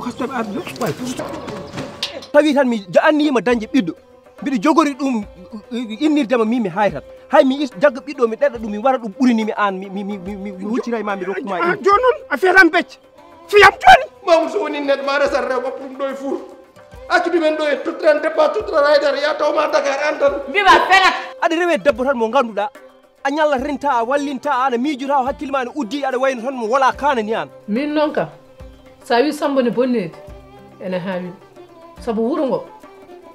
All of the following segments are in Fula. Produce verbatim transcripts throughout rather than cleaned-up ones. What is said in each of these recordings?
Custom arde ɗo. Tawi tan mi anniyima dañde ɓiɗɗo. Mbiɗo jogori ɗum innirde ma min mi haytat. Hay mi is jagga ɓiɗɗo mi ɗeɗa ɗum mi wara ɗum ɓurini mi an mi mi mi mi mi huccita e ma mi rokkuma. Ah, jooni noon a fiyatan becce. Fiyam jooni. Mamoudou so woni neɗɗo ma resat rewɓe ɗum ɗo e fuur. Accu ɗumen ɗo e tuttiran debba tuttiran haydara ya taw ma Dakar an tan. Mbima fenat. Aɗa rewe debbo tan mo ngannduɗaa a ñalla renta a wallinta aɗa miijota o hakkille ma ne uddi aɗa wayno tan mo wala kanani an. Min noon ka sa wi Samba ne bonneede ene haawi sabu wuro ngo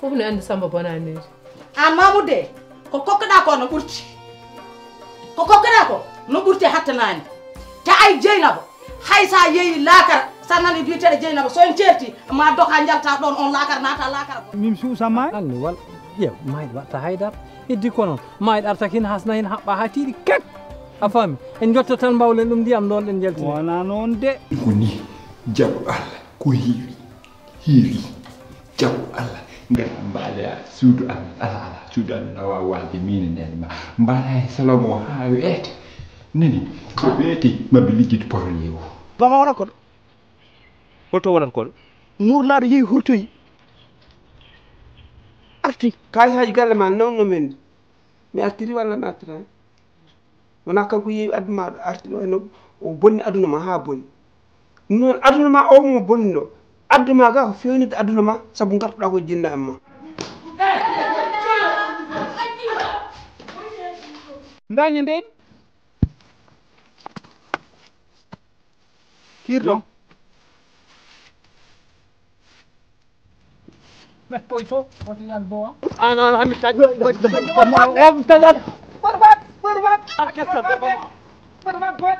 fof ne anndi Samba bonaneede. An Mamoudou de ko kokkoɗa ko no ɓurti ko kokkoɗa ko no ɓurti hattanani. Te ay Jeynaba hay sa yeeyi laakara sa nani biyeteɗo Jeynaba so en ceerti ma doka jalta ɗon on laakara nata laakara. Min suusa maay. Anni wal ƴeew maay watta haydara. Heddi ko noon maay arta kin hasna hin haɓɓa ha tiiɗi kek. A faami en jotta tan mbawlen ɗum ndiyam ɗon ɗen jaltina. Wona noon de. Ko ni jaɓu Allah ko heewi heewi jaɓu Allah. Ngara mbaɗa suudu amin ala ala suudu amin a wawa walde min e nden ma mbaɗa e salon o ha weete. Nani ko weete maɓe liggiti porole o. Bama wona koɗo. Holto wonat koɗo? Murlaaɗo yehi hurtoyi arti. Kayisaaji galle ma nawno men. Mi artiri walla mi artiraani? Wonaa kanko yeewi addu ma ɗo arti ɗo eno o bonni aduna ma haa bonni. Ɗum noon aduna ma o mo bonni ɗo addu ma ga ko fewnitde aduna ma sabu ngartuɗa ko jinna e ma. Ndañi ndeydi. Kirɗo. Mettoy to, wata yal bo. An an ami taƴ. Em taƴat. Barbat, barbat. Arkesa. Barbat, barbat.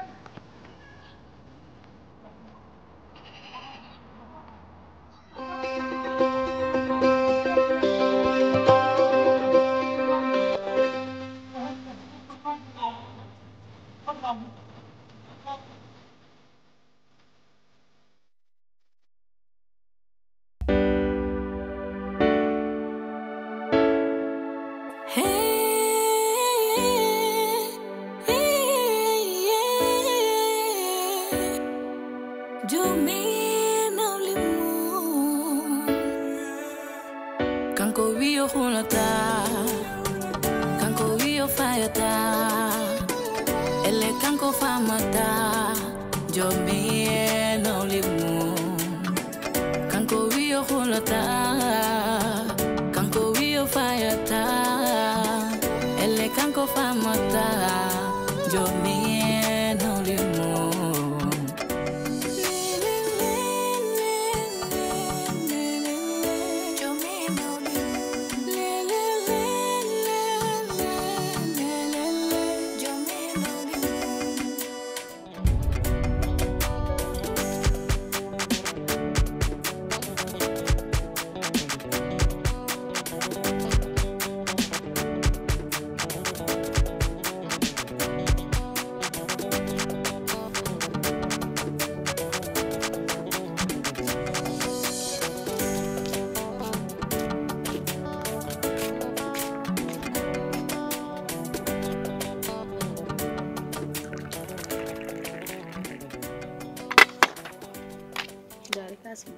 Jomi nawli mum. Kanko wi o hulata, kanko wi o fayata, elle kanko famata, jomi e nawli mum. Kanko wi o hulata, kanko wi o fayata, elle kanko famata, jomi e nawli mum. Daari kaas ma.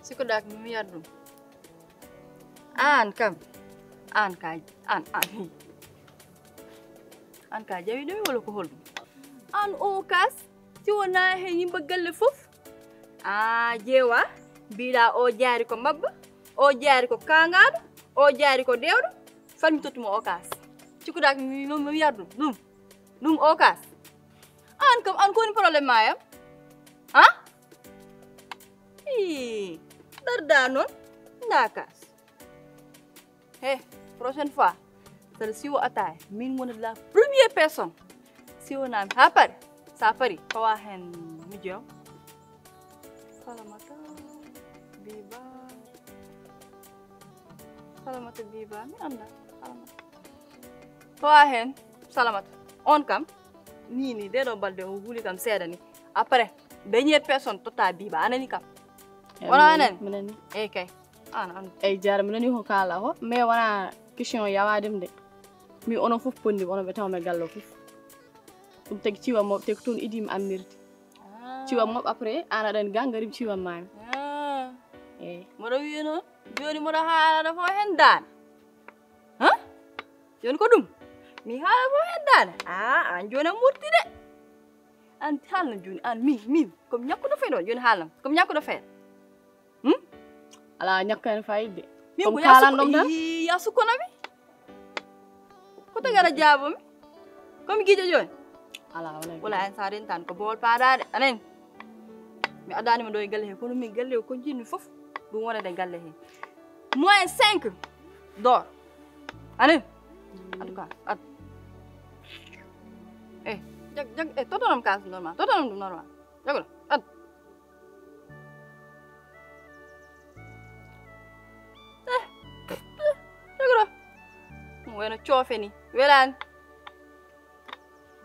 Sikoɗaaki mi wiyat ɗum. Aan kam, aan ka, aan, aan. Aan ka jawi ɗum wala ko holɗum? Aan o kaas, si wonaa he yimɓe galle fof. A jeewa, mbiɗa o jaari ko mabba, o jaari ko kaŋaaɗo, o jaari ko dewɗo, fat mi tottumo o kaas. Sikoɗaaki mi, mi, mi wiyat ɗum, ɗum, ɗum o kaas. Aan kam, aan ko woni problème ma yam? Ha? Ii, darda noon, nda kaas. He, prochaine fois, saɗa siwo ataaya, min woni la première personne. Siwonami ha pare, sa pari, pawa hen mijo. Salamata, Biba. Salamata, Biba, mi anda. Salamata. Pawa hen, Salamata. On kam, ni, ni, ɗeɗo balɗe o huli kam seeɗa ni. Après, dernière personne, totta Biba, anani kam. Wona anani? Minani. Eyi kay. An, an. Eyi, jaara, mi nani ko kaala ko, mais wona question yawaade mi de. Mi onon fof ponndi, onon ɓe tawa mi galle fof. Ɗum tagi ciwam mo, te ko toon idi mi ammirdi. Ah. Ciwam mo, après, an aɗani ga, ngari mi ciwam mami. Ah. Mboɗo wiya noon, jooni mboɗo haalana fof heen daane. Hã? Jooni ko ɗum? Mi haala fof heen daane. A, aan jooni a murti de. Aan haalna jooni, aan min, min, ko mi ñakkuɗo fayda o, jooni haalnam, ko mi ñakkuɗo fayda. Hmm? Alaa ñakka heen fayda. Min ko yaa sukko, yaa sukkono mi. Ko tagi aɗa jaabo mi? Ko mi giijo jooni? Alaa, wala. Wala en sa rentan ko bool paadaade. Anen. Mi addaani mo ɗo e galle he, kono min galle o ko njiɗmi fof, ɗum wonede galle he. Moins cinq d'or. Anen. En tout cas, ad. Eh, jag, jag, eh, totanam kaas normal. Totanam ɗum normal. Jago ɗo. Ad. Eh, eh, jago ɗo. Ɗum wayno coofe ni. Welaani.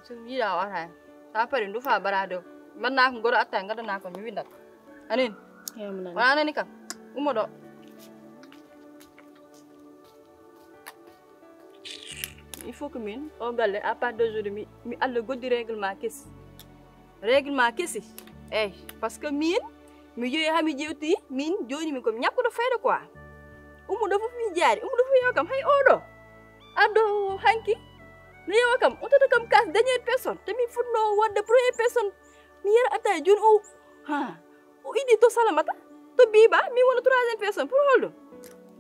So mi yiɗa o ara hen. Sa pari ndu fa bara dow. Mbanna ko ngoro atta ngadana ko mi windat. Anin. Wala nani kam. Ummo ɗo. Il faut que min o galle à partir d'aujourd'hui mi mi alla goddi règlement kesi. Règlement kesi. Eyyi, parce que min mi joyi ha mi jewti min joni min komi ñakkuɗo fayda quoi. Ummuɗo fof mi jaari, ummuɗo fof yewa kam hay oɗo. Arɗo hanki no yewa kam, o tata kam kas dernière personne. Te min fuɗno wonde première personne. Mi yara atta e joni o. Ha. O idi to Salamata, to Biba, mi wona troisième personne pour holɗum?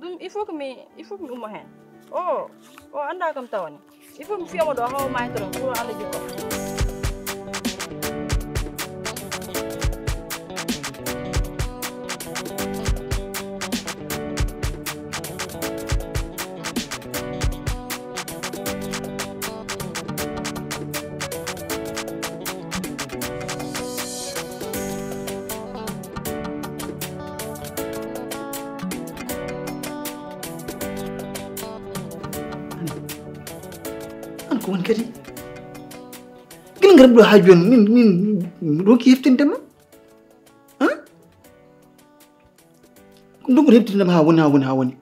Ɗum il faut que mi il faut que mi ummo hen. O o anda kam tawani. Il faut mi fiyamo ɗo hawa maytoro pour Allah jikko. An ko woni kadi? Gila ngaram ɗo ha joni min min ronki heftinde ma. Ɗum ko heftinde ma ha woni ha woni ha woni.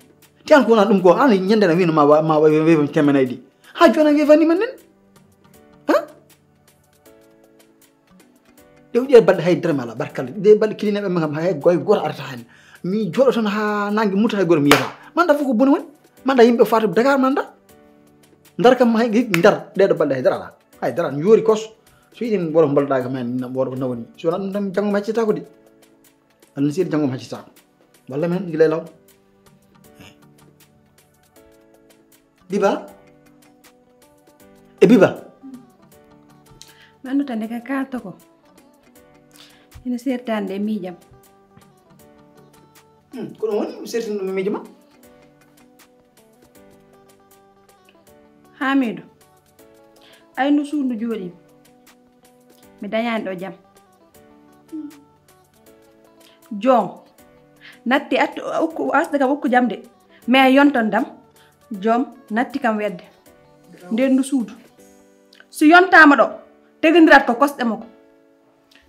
Te an ko wona ɗum ko an ñande na wino ma wa ma wa wefa temenayɗi. Ha joni a wefani man nen. Ha? Ɗe uƴƴere balɗe hay dara mi alaa barkalle. Ɗe balɗe kilinaɓe ma kam hay goy goto arata hen. Mi jooɗo tan ha nangue muta hay goto mi yiyata. Manda fof ko boni woni. Manda yimɓe Fatou Dakar manda. Ndar kam hay ndar ɗeɗo balɗe hay dara alaa. Hay dara mi yoori kos. So yiɗi woto mbalɗa kam hen woto ko nawani. So wona ɗum tan janngo mi accitako de. Allah seedi janngo mi accitako. Walla men gila law. Biba. E Biba. Mi annduta nde ka kaalto ko. Ina sertaande e miijam. Hmm, ko ɗum woni mi sertini ɗum e miijo ma? Haamiidu. Ay ndu suudu jooɗi. Mi dañaani ɗo jam. Joom natti atti okku asde kam okku jam de. Mais yonton dam. Joom natti kam wedde. Nden ndu suudu. So yontama ɗo tegindirat ko kosɗe makko.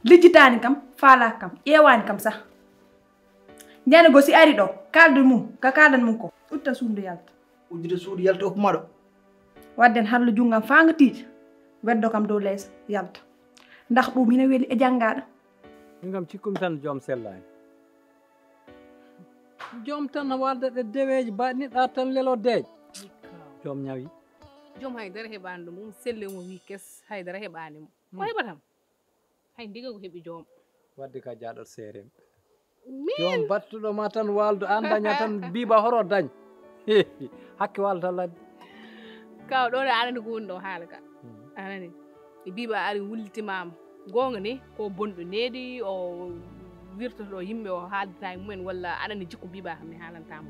Lijjitaani kam, faalaaka kam, ƴeewaani kam sah. Ñande go si ari ɗo kaalda mum ka kaaldan mum ko utta suudu yalta. Uddude suudu yalta okku ma ɗo. Wadden hallo junngam faa nga tiiɗi. Weddo kam dow lees yalta. Ndax ɗum ina weli e janngaɗo. Min kam cikkumi tan joom sellaani. Joom tan no walda ɗe deweeji baɗniɗa tan lelo deej. Joom ñawi. Joom haydara heɓaani ɗum um selle mo wi kes haydara heɓaani mo. Ko heɓatam? Hay ndiga ko heɓi joom. Wadde ka jaaɗal seereem. Joom battuɗo ma tan waldo an daña tan biba horo dañ. Hakke waldo tan ladde. Kaw ɗo de anani ko woni ɗo haala ka. Anani. E biba ari wullitimama. Gonga ni ko bonɗo needi o wirtoto yimɓe o haaldita e mumen walla anani jikku biba kam mi haalantama.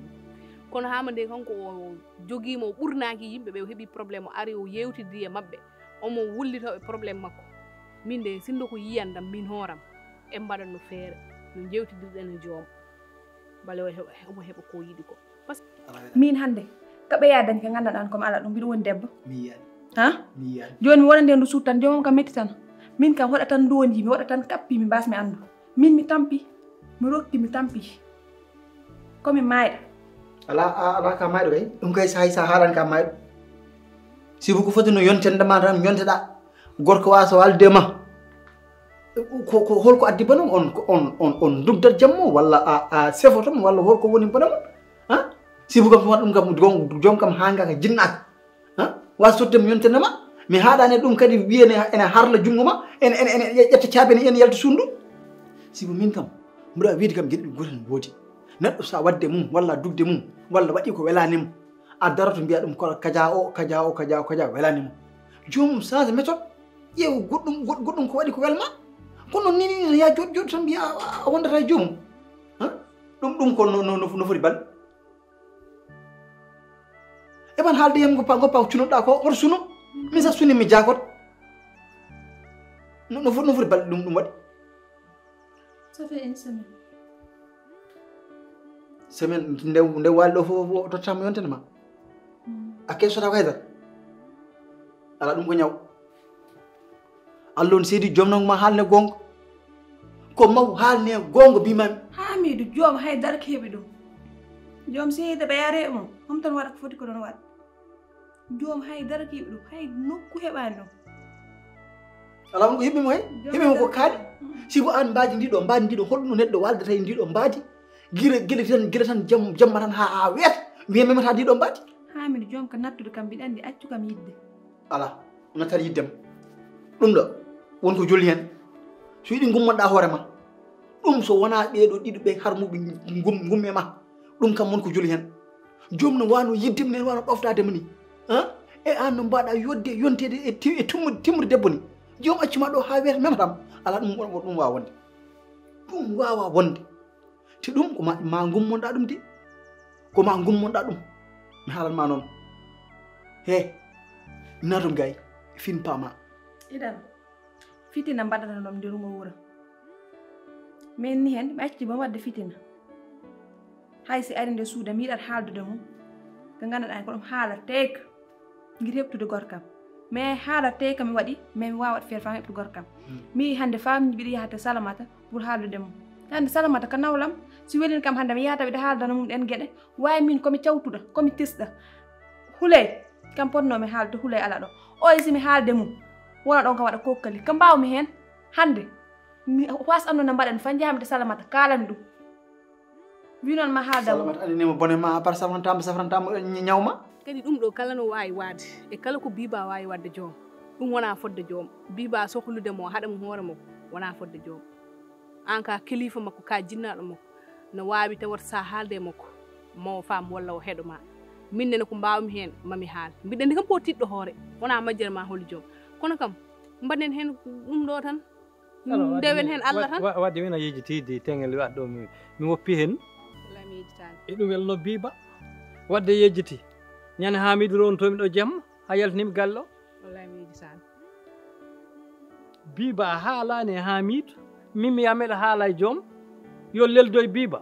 Kono hama nde kanko o jogiima o ɓurnaaki yimɓe ɓe o heɓi problème o ari o yewtidi e maɓɓe. Omo wullito e problème makko. Min de sinno ko yiyandam min hooram en mbaɗanno feere no jewtidirɗen e joom bale o heɓa omo heɓa ko yiɗi ko. Min hannde ka ɓeya dañ ka nganndanɗan komi ala ɗum mbiɗo woni debbo. Ha? Jooni mi wona nde ndu suttan joomam kam metti tan. Min kam hoɗa tan ndoondi mi hoɗa tan kappi mi mbasmi anndu. Min mi tampi mi rokki mi tampi. Komi mayɗo. Ala a ala ka mayɗo kay ɗum kay sahay sa haalani ka mayɗo. Sibu ko foti no yontende ma tan yonteɗa. Gorko wa so walde ma. Ko, ko holko addi bone on? On, on, on dugdat jammo walla a, a sefoto mo walla holko woni bone mon? Ha? Sibu kam, ɗum kam, joom kam hangaka jinnaaka. Ha? Wa sottem yontenama. Mi haɗani ɗum kadi, wiyene ene harla jungo ma, ene, ene, ene ƴetta caabi, ene, ene yalta sundu. Sibu min kam, mbiɗa wiide kam, geɗe ɗum gotel ne woodi. Neɗɗo sa wadde mum walla dugde mum walla waɗi ko welani mo, a daroto mbiya ɗum ko kaja o, kaja o, kaja o, kaja welani mo. Joomum change méthode, ƴeew goɗɗum, goɗ-, goɗɗum ko waɗi ko welma. Kono ni, ni ya joɗ joɗ tan mbiya a, a, a wondata e joomum. Ha? Ɗum, ɗum ko no, no, no, no foti bal. Eɓan haalde yam ngoppa, ngoppa ko cunoɗa ko, woto suno. Min sa suni mi jakot. No, no foti, no foti balɗe ɗum, ɗum waɗi. Ça fait une semaine. Semaine, nde, nde waali ɗo fof, fof tottama yontene ma. Mm. A kesota ko haydara. Ala ɗum ko ñaw. Allah on seedi, joom nangu ma haalne goonga. Ko maw haalne goonga mbimami. Hamidou, joom haydara ko heɓi ɗum. Joom seedi ɓe yare mum. Hom tan waɗa ko foti ko ɗon waɗa. Joom haydara ko heɓi ɗum. Hay nokku heɓani ɗum. Ala on ko heɓi mo hay? Joom heɓi mo ko haydara. Kaali. Mm. Sibu an mbaadi ndiɗo, mbaadi ndiɗo, holno neɗɗo waldata e ndiɗo mbaadi? Gila, gila tan, gila tan jam-, jamma tan ha, ha weeta. Wiya memata ndiɗo mbaadi. Hamidou, joom ka nattude kam, mbiɗa andi accu kam yidde. Ala, o nattat yiddema. Ɗum ɗo, won ko joli hen. So yiɗi gummanɗa hoore ma. Ɗum so wona ɓeeɗo ɗiɗo ɓe harmuɓe gum-, gumme ma. Ɗum kam won ko joli hen. Joom no wano yiddema, ne wano ɗoftadema ni. Ha? E an no mbaɗa yodde, yontede e ti-, e timmude, timmude debbo ni. Joom accuma ɗo ha weeta mematam. Ala ɗum, ɗum, ɗum wawa wonde. Ɗum wawa wonde. Te ɗum ko ma, ma gummonɗa ɗum de. Ko ma gummonɗa ɗum. Mi haalan ma noon. He, natum gay, fin pama. Idan, fitina mbaɗata ɗum nder ngo wuro. Min ni hen, mi acci bom wadde fitina. Hay si ari nde suuda, mi yiɗat haaldude mum. Ko ngannduɗaa ko ɗum haalateeka. Ngir heɓtude gorkam. Mais haalateeka mi waɗi, mais mi waawat feere faa mi heɓtu gorkam. Hmm. Mi yi'i hannde faa mi mbiɗa yaha to Salamata pour haaldude mum. Hannde Salamata ko nawlam, si welin kam hannde mi yahata mbiɗa haaldana mum ɗen geɗe. Waawi min ko mi cawtuɗo, ko mi tesɗo. Huley, kam potnoo mi haalde, huley ala ɗo. Oy si mi haalde mum, wona ɗon kam waɗa kokkali. Ko mbaawmi heen hannde, mi was anno no mbaɗen faa njahamde Salamata, kaalami ɗum. Wi noon ma haal dam. Salamata anndinii mo bone ma, par safrantama, safrantama, ñ-, ñawma. Kadi ɗum ɗo kala no waawi waade, e kala ko Biba waawi waɗde joom, ɗum wonaa fodde joom. Biba sohlude mo, haɗa mo hoore makko, wonaa fodde joom. Aan ka kilifa makko, ka jinnaaɗo makko, no waawi tawat sa haalde e makko, ma o faam walla o heɗo ma. Min nene ko mbaawmi heen, ma mi haal. Mbiɗa anndi kam ko tiɗɗo hoore, wonaa majjere ma holi joom. Kono kam, mbaɗen heen ɗum ɗo tan. Alors, ndewen heen Allah tan. Wa-, wadde min a yejjiti di tengel waɗ ɗo mi, mi woppi heen. Wallahi mi yejjitaani. E ɗum welno Biba. Wadde yejjiti. Ñande Hamidou rontomi ɗo jamma, a yaltinimi galle o. Wallahi mi yejjitaani. Biba a haalaani e Hamidou. Min mi yaha meɗa haala e joom. Yo leldoy Biba.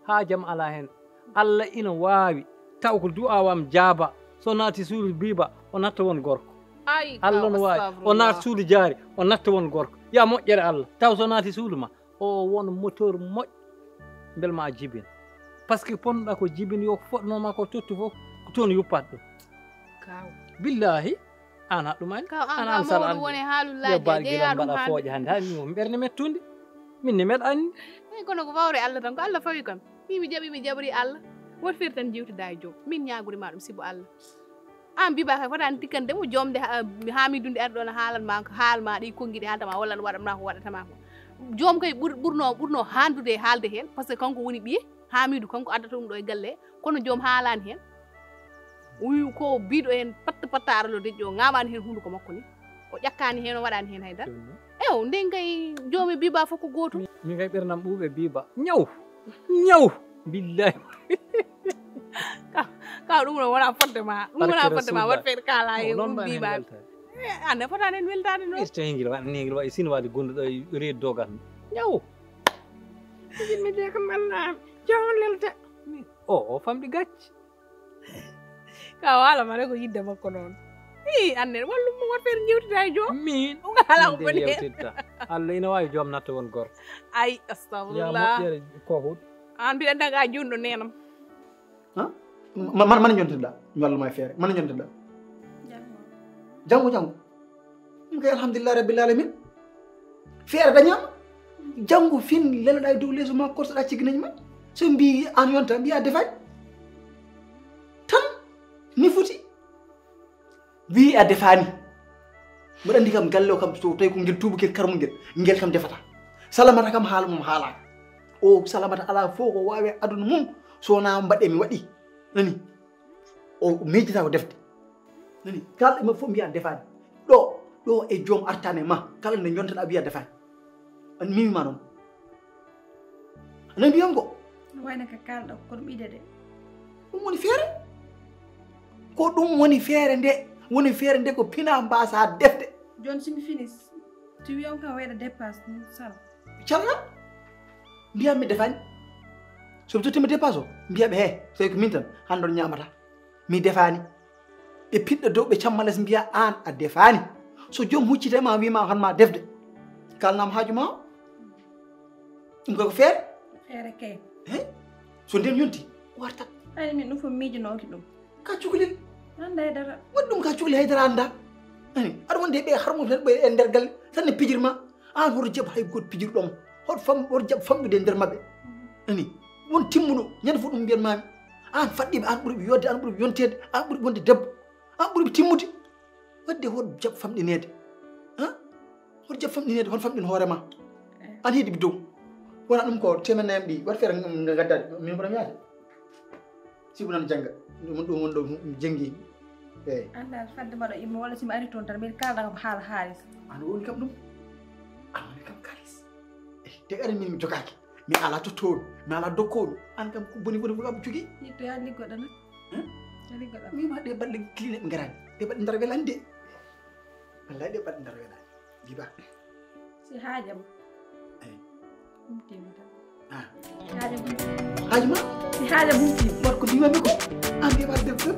Haa jam alaa heen. Allah ina waawi taw ko du'aaw am jaaba. So naati suudu Biba, o natta won gorko. Ay, Allah no waawi. O naata suudu jaari, o natta won gorko. Ya moƴƴere Allah. Taw so naati suudu ma, o won moteur moƴƴo. Mbel ma a jibin. Parce que ponnoɗa ko jibin, yo ko fotnoma ko tottu fof, ko toon yuppat ɗum. Kaw. Billahi, an haɗɗuma en. Kaw, an an ka an sal mawɗo an woni haalu yo laaji, baal jeeya gila ɗum mbaɗa haalde. Fooƴa hannde. Hay mi ɓernde mettude. Min ne meɗa anndi. Eyi, kono ko wawre Allah tan, ko Allah fawi kam. Min mi jaɓi, mi jaɓri Allah. Woto feere tan jewtida e joom. Min ñaagori ma ɗum sibu Allah. An Biba kay fotani tikkande mo joom de, ha, Hamidou nde ari ɗo no haalan ma, haal ma ɗi konngi ɗi haalta ma walla no waɗat ma ko waɗata ma ko. Joom kay ɓur-, ɓurno, ɓurno handude e haalde heen, parce que kanko woni ɓiye Hamidou, kanko addata ɗum ɗo e galle, kono joom haalaani heen. Wi ko biɗo heen patta patta ara lo deƴƴo, ŋaaɓaani heen hunnduko makko ni. O ƴakkaani heen, o waɗaani heen haydara. Ew, nden kay joom e Biba fof ko gootum. Mi, min kay ɓernam ɓuuɓe Biba. Ñaw! Ñaw! Billahi. Ka, ka ɗum ɗo wona fodde ma. Ɗum wona fodde ma, wat feere kaala e ɗum Biba. Eh, an ne fotaani en weltaade noon. Irta hengil wa, nengil wa, sin wali gunduɗo e reedu dogan. Ñaw! Jinmi de kam Allah. Joom lelta. O, o famɗi gacce. Ka waala mare ko yidde makko noon. Ii, annen, wallum mo, wat feere jewtida e joom. Min? Ɗum ala ko boni heen. Yewtitta. Allah ina waawi joom natta won gorko. Ay, astagfirullah. Ya moƴƴere ko huɗ. An mbiɗa daga junɗo nenam. Ha? Ma-, ma-, mana jontirɗa? Mi walluma e feere. Mana jontirɗa? Janngo. Janngo, janngo. Ɗum kay alhamdulillah rabbil alamin. Feere dañaama. Janngo fin leloɗaa e dow leeso ma, korsoɗaa ciggineeji ma. So mbii aan yonta, mbiyaa defaani. Tan ni foti. Wii a defaani. Mboɗo anndi kam galle o kam, so tawi ko ngel tuubakeel karmungel, ngel kam defata. Salamata kam haala mum haalaaka. O Salamata alaa fof ko waawi aduna mum, so wonaa mbaɗe mi waɗi. Nani? O miijata ko defde. Nani? Kala ɗum fof mbiya defaani. Ɗo, ɗo e joom artaani e ma, kala nde jontaɗa wiya defaani. An mimi ma noon. Ana mbiyan ko? Wayno ka kalɗo ko ɗum ide de. Ɗum woni feere. Ko ɗum woni feere nde, woni feere nde ko pina mbasa defde. Jooni so mi fini, si wiyan kam wayɗa dépasse, mi sala. Calla. Mbiya mi defaani. So mi tottima dépasse o, mbiya ɓe he, so ko min tan, hande on ñaamata. Mi defaani. Ɓe piɗɗa dow ɓe cammalas mbiya aan a defaani. So joom huccita ma wiima han ma defde. Kalnam haaju ma o. Ɗum ko feere. Feere kay. He? So nden yonti, wartat. Ani min ɗum fof miijanooki ɗum. Ka cukalel. Annda e dara. Waɗi ɗum ka cukalel haydara annda. Ani, aɗa wondi e ɓe harmo tan ɓe e nder galle, tan ne pijir ma. Aan hoto jaɓ hay gooto pijirɗo ma. Hoto fam, hoto jaɓ famɗude e nder maɓɓe. Ani, won timmuɗo, ñande fof ɗum mbiyan mami. Aan faɗɗiɓe, aan ɓuri ɓe yodde, aan ɓuri ɓe yonteede, aan ɓuri wonde debbo. Aan ɓuri ɓe timmude. Wadde hoto jaɓ famɗineede. Ha? Hoto jaɓ famɗineede, hoto famɗin hoore ma. An heɗi dow. Wona ɗum ko temen nayam ɗi. Waɗ feere nga gaddaade. Min mboɗo mi yaade. Sibu nan jannga. Ɗum ɗum won ɗo janngi. Eyi. Annda fadde mbaɗo immo walla si mi ari toon tan mbiɗa kaalda kam haala haalis. An woni kam ɗum. An woni kam kaalis. Eh, te ari min mi jogaaki. Mi ala tottooru. Mi ala dokkooru. An kam ko boni boni fof kam jogii. Yitto yaa liggoɗo na. Hmm? Yaa liggoɗo. Mi ma ɗe baɗɗe kiline ɓe ngaraani. Ɗe baɗɗe ndar welande. Wallaay ɗe baɗɗe ndar welande. Giba. Si haajam. Eyi. Ɗum teema tan. Ah. Haaja mum. Haaji ma? Si haaja mum teema. Wat ko mbimami ko? An heɓa debbo.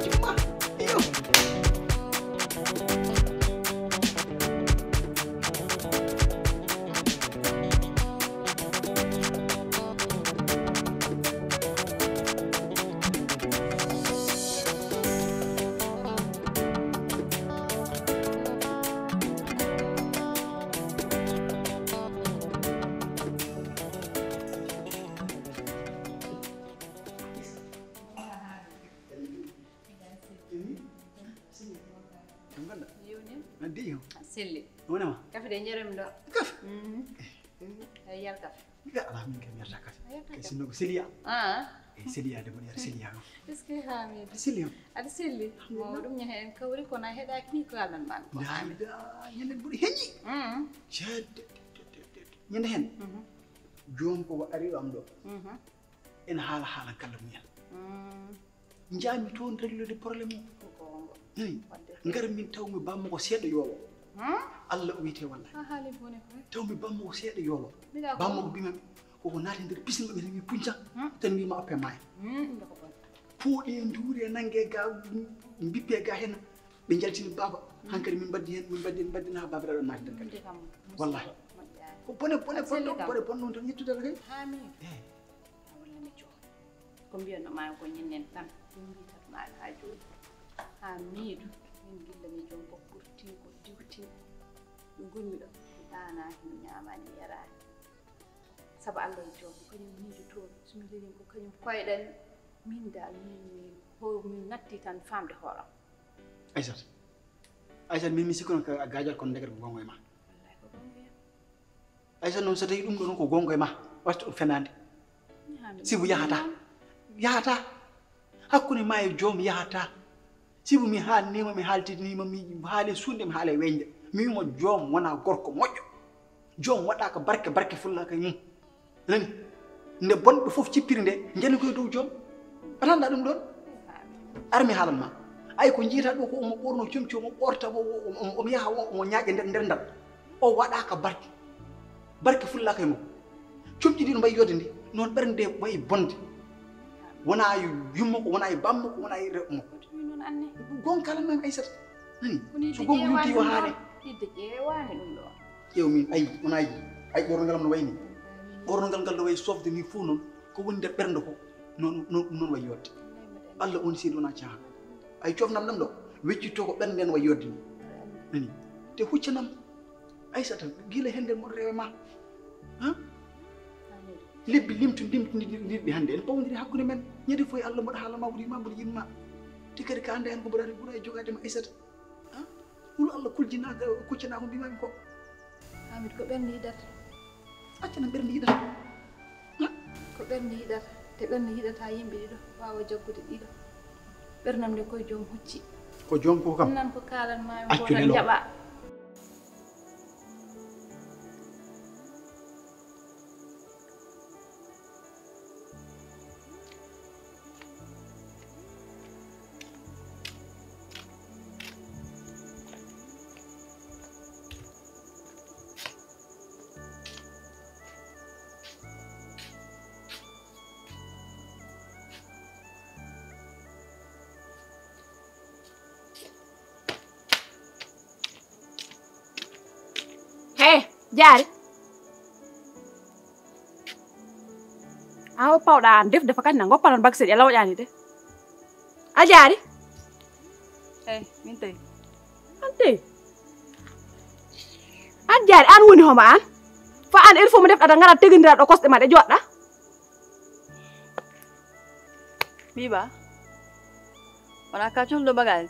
Jumma. Iyo. Ɗum ganduɗa. Yewni. Addi yo. Selli. Wonama. Kafe de njaram ɗo. Kafe. Mhm. Eh, eh. Ay yar kafe. Ga ala min kam yarta kafe. A yarta kafe. Kay sinno ko seliya. Ah. Eh, seliya de mboɗo yar seliya. Est-ce que ha mi. Seliya. Aɗa selli. Mo ɗum ñahe en kawri kono a heɗaki ni ko aldan ma. Ko ami. Da, ñande mboɗo heñi. Mhm. Jadde. Ñande hen. Mhm. Joom ko ari ɗo am ɗo. Mhm. Ene haala haala kala muñal. Mm. Njaami toon réglude problème o. Ko goonga. Eyi. Wadde ko ngar min taw mi bammo ko seeɗa yoolo. Hmm? Allah o wiyete wallahi. A haali bone koy. Taw mi bammo ko seeɗa yoolo. Mbiɗa ko bammo ko mbimami koko naati nder pisine maɓɓe tan mi punca. Hmm? Tan mbima oppe maaya. Hmm, ɗum ko bon. Puuɗe nduure nangge ga mbippe ga hen. Ɓe njaltini baba. Hmm. Hankadi min mbaddi hen, min mbaddi hen, mbaddi hen ha babiraɗo naati nder kadi. Ɗum de kam. Wallahi. Moƴƴaani. Ko bone, bone, a selli bonɗo, kam. Bone bonno tan yettude kay. Haa mi. Eh. A walla mi joom. Ko mbiyanno maa ko ñinnen tan, min mbitat maa haa jooni. Haa miido, min gilla mi joom ko kurtin, ko diwtin. Ɗo ngonmi ɗo, mi ɗaanaaki, mi ñaamaani, mi yaraani. Sabu Allah e joom, ko kañum miijo toon, so mi leñi ko kañum koyɗen. Min daal, min, min, ho-, min natti tan faamde hooram. Aysata. Aysata, min mi sikkuno ka a gaajal kono ndeket ko gonga e ma. Wallahi ko gonga e am. Aysata noon so tawi ɗum ɗo noon ko gonga e ma, watta ɗum fenaande. Ñaami. Sibu yahata. Yahata. Hakkunde ma e joom yahata. Sibu mi haalnima, mi haaltinima, mi haale suunde, mi haale weñde. Mi wima joom wona gorko moƴƴo. Joom waɗaka barke, barke fullaka e mum. Nani? Nde bonɓe fof cippiri nde, njani koye dow joom. Atanɗa ɗum ɗon? Ar mi haalan ma. Ay ko jiita ɗo ko omo ɓorno comci, omo ɓorta, o, o, o, omo yaha, o, omo ñaaƴa nder, nder ndal. O waɗaka barke. Barke fullaka e mum. Comci ndi no mbayi yodde ndi, noon ɓernde nde wayi bonde. Wona e yumma ko, wona e bamma ko, wona e rewɓe makko. Min noon anne. Gonka lan men Aysata. Nani? Ko ni so gonga yonti yo haane. Hidde ƴeewaani ɗum ɗo. Ƴeew min, ayi, wona yi. Ay, ɓornogal am no wayi ni. Ɓornogal ngal no wayi sofde ni fof noon. Ko woni nder ɓernde ko, noon, noon, noon wayi yodde. Allah woni seedi wona caaha. Ay, cofnam ɗam ɗo, weccitto ko ɓernde nden wayi yodde ni. Nani? Te huccanam. Aysata, gila hende mboɗo rewe ma. Ha? Lebbi limtu limtu ndirɗi hande en pawdiri hakkunde men. Ñande fof e Allah mboɗo haala ma, mboɗo yima, mboɗo yimma. Te kadi ka anda en ko mboɗo ari ɓura e jogade ma Aysata. Ha? Hul Allah kuljina ko kuccana ko mbimami ko. Hamid, ko ɓernde yiɗata. Accana ɓernde yiɗata. Ha? Ko ɓernde yiɗata. Te ɓernde yiɗata yimɓe ɗiɗo waawa jaggude ɗiɗo. Ɓernam nde koye joom hucci. Ko joom ko kam. Nan ko kaalan ma. Accu tan lelo. Jaɓa. Hey, Jaari. Awo pawɗa an def defa kadi na goppa tan bakse ɗe lawƴani de. A Jaari. Hey, min tawi. An tawi. An Jaari, an woni homo an? Fa an il faut mo defɗa ngara tegindira ɗo kosɗe ma ɗe joɗɗa. Biba. Wona ka colɗo bagage.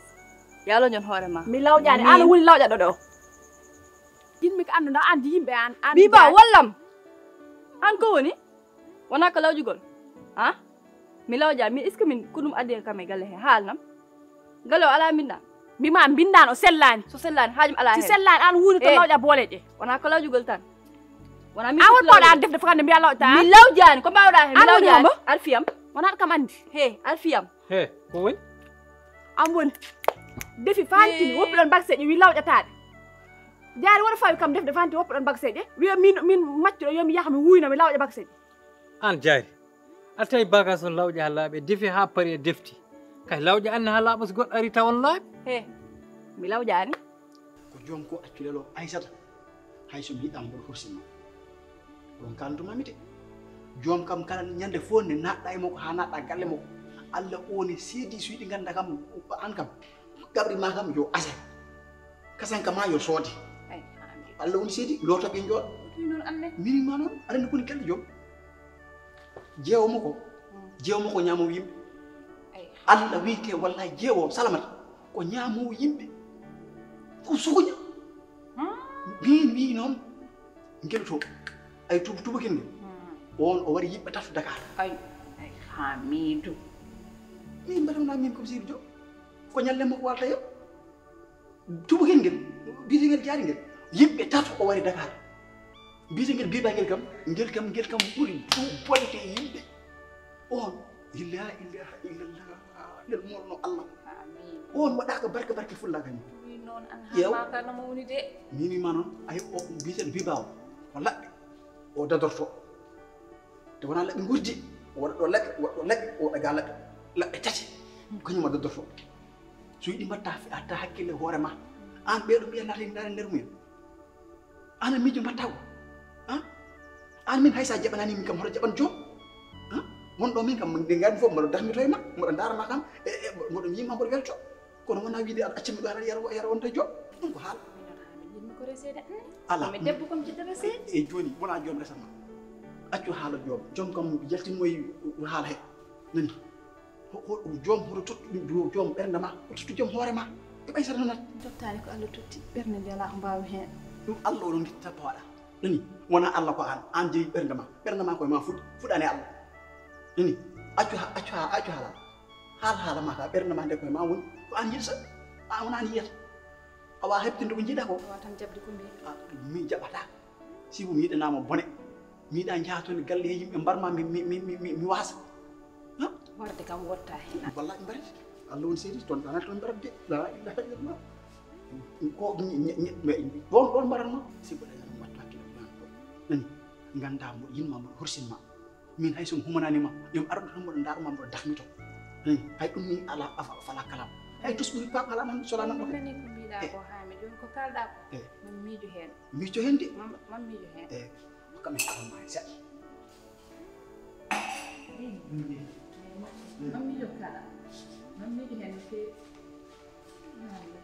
Yalo jon hoore ma. Mi lawƴani, an woni lawƴaɗo ɗo. Jinmi ko annduɗa, an yimɓe an, an Biba, Jaari. Wallam. An ko woni? Wona ko lawƴugol. Ha? Mi lawƴa, mi est-ce que min ko ɗum addi kam e galle he? Haalnam. Galle o ala mbinda. Mbima mbindan o sellani. So sellani, haajum ala. Si hen. Sellani, an woni to lawƴa boole ɗe. Wona ko lawƴugol tan. Wona mi an woni pawɗa an defde fakande mbiya lawƴta an. Mi lawƴani, ko mbawɗa hen? An woni homo? Alfiyam. Wona kam andi. He, Alfiyam. He, ko woni? An woni. Defi fantini, woppi ɗon bakseje, wi lawƴataɗe. Jaari wona fawi kam defde fantini, woppi ɗon bakseje. Wiya min, min maccuɗo, yo mi yaha, mi wuyna, mi lawƴa bakseje. An Jaari. A tawi bagas o lawƴa ha laaɓi, defi ha paari e defti. Kay lawƴa anne ha laaɓa so goɗɗo ari tawa on laaɓi. He, mi lawƴani. Ko joom ko accu lelo Aysata. Hay so mi yiɗama mboɗo horsinma. Ɗon kalantuma mi de. Joom kam kala ñande fof nde naatɗa e makko ha naatɗa galle makko. Allah o ne seedi so yiɗi ganda kam an kam. Gaɓri ma kam yo ase. Kasanka ma yo soodi. Ay, amin. Allah woni seedi, looto ɓe jooɗo. Ɗum noon anne. Mini ma noon, aɗa anndi koni galle joom. Jeewo mo ko, jeewo mo ko ñaamo yimɓe. Ay. Allah wiyte wallahi jeewo salamata ko ñaamo yimɓe. Ko sukuña. Hmm. Min mbi noon, ngel to, ay tubu-, tubukin ngel. Hmm. On o wari yiɓɓe tato Dakar. Ay, ay, Hamidou. Min mbaɗamna min comme Sidi Diop. Ko ñalle mo ko walta yo. Tubukin ngel, biyetengel Jaari ngel. Yimɓe tato o wari Dakar. Biyetengel Biba ngel kam, ngel kam, ngel kam ɓuri bonde e yimɓe. On, la ilaha illallah, lel molno Allah. Amin. On waɗaka barke barke fulla kam. Wi noon an. Yew. Ha maka no mawni de. Mini ma noon, ay o biyeten Biba o, o laɓɓe, o dadorto. Te wona laɓɓe ngurdi, o waɗa ɗo laɓɓe, o waɗa ɗo laɓɓe, o waɗa ga laɓɓe. Laɓɓe tati, kañum o dadorto. So yiɗi mbatta, a ta hakkille hoore ma. An ɓeɗo mbiya naata e nder mumen. An a miijo mbatta ko. Ha? An min hay sa jaɓanani min kam hoto jaɓan joom. Ha? Won ɗo min kam nde ngandi fof mboɗo dahmito e ma, mboɗo ndaara ma kam, e, e, mboɗo yima mboɗo welto. Kono wona wiide aɗa acca mi ɗo aɗa yara, yara wonta joom. Ɗum ko haala. Minon ha mi yimmi ko resede. Ala. Mi debbo kam jiɗɗo resede. E, e joni wona joom resama. Accu haala joom. Joom kam yaltinmoyi haala he. Nani? Ko, ko joom hoto tottu ɗum, joom ɓernde ma, o tottu joom hoore ma. E ɓay sara nanat. Tottaani ko Allah totti, ɓernde nde alaa ko mbaawi heen. Ɗum Allah oɗon nditta pooɗa. Nani? Wona Allah ko aan, aan jeyi ɓernde ma. Ɓernde ma koye ma fuɗi, fuɗani Allah. Nani? Accu ha, accu ha, accu haala. Haal haala ma ka ɓernde ma nde koye ma woni. Ko aan yiɗata. A wona aan yiyata. Awa heɓtinde ko jiiɗa ko. Awa tan jaɓde ko mbiɗa. A, mi jaɓata. Sibu mi yiɗanama bone. Mi yiɗa jaha toon e galle he yimɓe mbarma mi, mi, mi, mi, mi, mi wasa. Ha? Warde kam wotta hen. Wallahi mbarete. Allah woni seedi toon ɗana toon mbarat de. La ilaha illallah. Ko ñe, ñe, ñe, ɗon, ɗon mbarat ma. Sibu ɗana ɗum wattu hakkille ɗum ɗon. Nani? Ganda mboɗo yinma mboɗo horsinma. Min hay so mi humanani ma, yo mi arɗo tan mboɗo ndaaruma mboɗo dahmito. Hmm. Hay ɗum ni ala afa fala kalam. Hay tus ɓuri paam ala nan sola nan ɗo. Nani ko mbiɗa ko ha mi joni ko kalɗa ko. Eh. Mam miijo hen. Miijo hen de. Mam, mam miijo hen. Eh. Kam en ko ma seɗɗa. Mam miijo kala. Mam miijo hen no feewi. Ah, oui.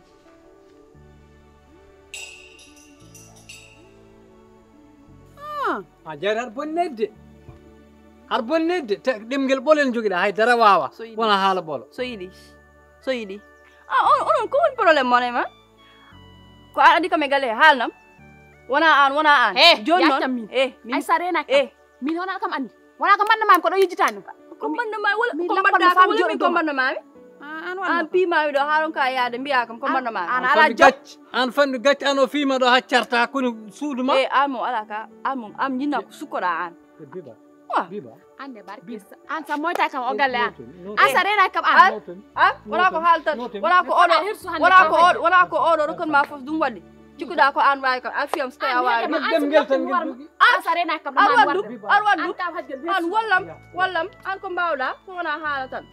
A jaari har bonnedde. Har bonnedde. Te ɗemngel ɓolel njogiɗa, hay dara wawa. So yiɗi. Wona haala ɓolo. So yiɗi. So yiɗi. Ah, on, onon ko woni problème mon e ma? Ko an addi kam e galle he, haalnam. Wona an, wona an. He, jooni noon. Yaccan min. Eh, min. Ay sa rena kam. Eh. Min wona kam anndi. Wona ko mbanno mami ko ɗo yejjitani. Ko mbanno mami wala ko mbaɗɗa ko wala min ko mbanno mami. An wonno. An piimami ɗo haa ronka yaade mbiya kam ko mbanno mami. An ala jom. An fandu gacc, an o fiima ɗo haccarta koni suudu ma. Eh, an mo ala ka, an mo am jinna ko sukkoɗa an. Biba. Wa. Biba. Ande barke. An sa moyta kam o galle an. An sa rena kam an. An wala ko haaltan, wala ko oɗo, wala ko oɗo, wala ko oɗo rokkan ma fof ɗum waɗi. Cikkuɗa ko an wawi kam, an fiyam so tawi a wawi. Ɗemngel tan ngel jogi. An sa rena kam an waddu, an waddu. An wallam, wallam, an ko mbawɗa, ko wona haala tan.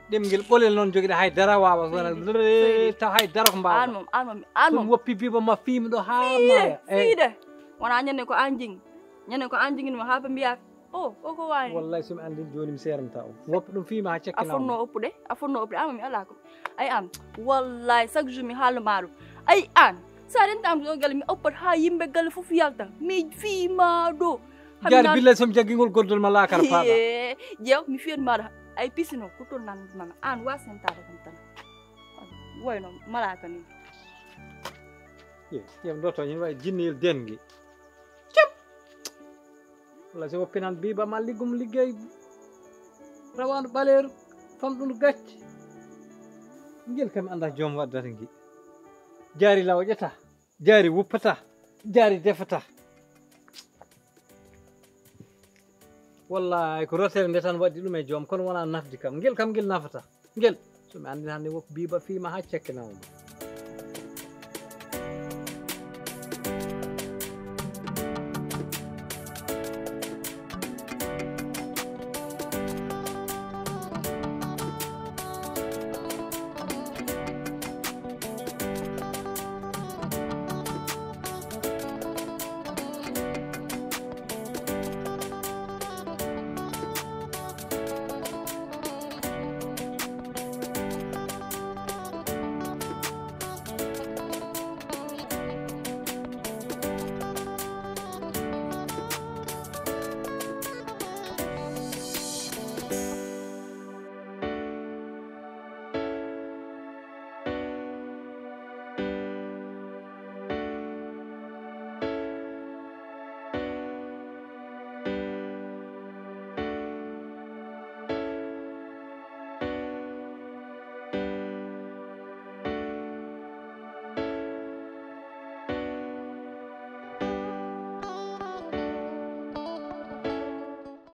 Ɗemngel ɓolel noon jogiɗa, hay dara wawa wona ta, hay dara ko mbawɗa. An mom, an mom, an mom. Ɗum woppi biba ma fiimi ɗo ha maya. Fiide. Wona ñande ko an jing. Ñande ko an jingini mo ha ba mbiya, "Oh, o ko wawi." Wallahi so mi andin joni mi seranta o. Woppi ɗum fiima ha cekkina. A fonno oppude, a fonno oppude, ama mi ala ko. Ay an, wallahi chaque jour mi haalno ma ɗum. Ay an, sa rentam ɗo galle mi oppat ha yimɓe galle fof yalta. Mi fiima ɗo. Jaari billahi so mi jaggingol goddol ma lakara paɗa. Jeew mi fiyat ma ɗo. Ay pisino ko ton nan mama. An wa sentade kam tan. Wayno malaka ni. Ye, yam ɗo to ñin wawi jinniyel dengi. Cem. Walla si woppinan biba ma liggum liggey. Rawandu ɓaleeru. Famɗundu gacce. Ngel kam anda joom waddata ngi. Jaari lawƴata. Jaari wuppata. Jaari defata. Wallahi ko rotere nde tan waɗi ɗum e joom kono wona nafdi kam. Ngel kam ngel nafata. Ngel. So mi andin hannde woppi biba fiima ha cekke nawma.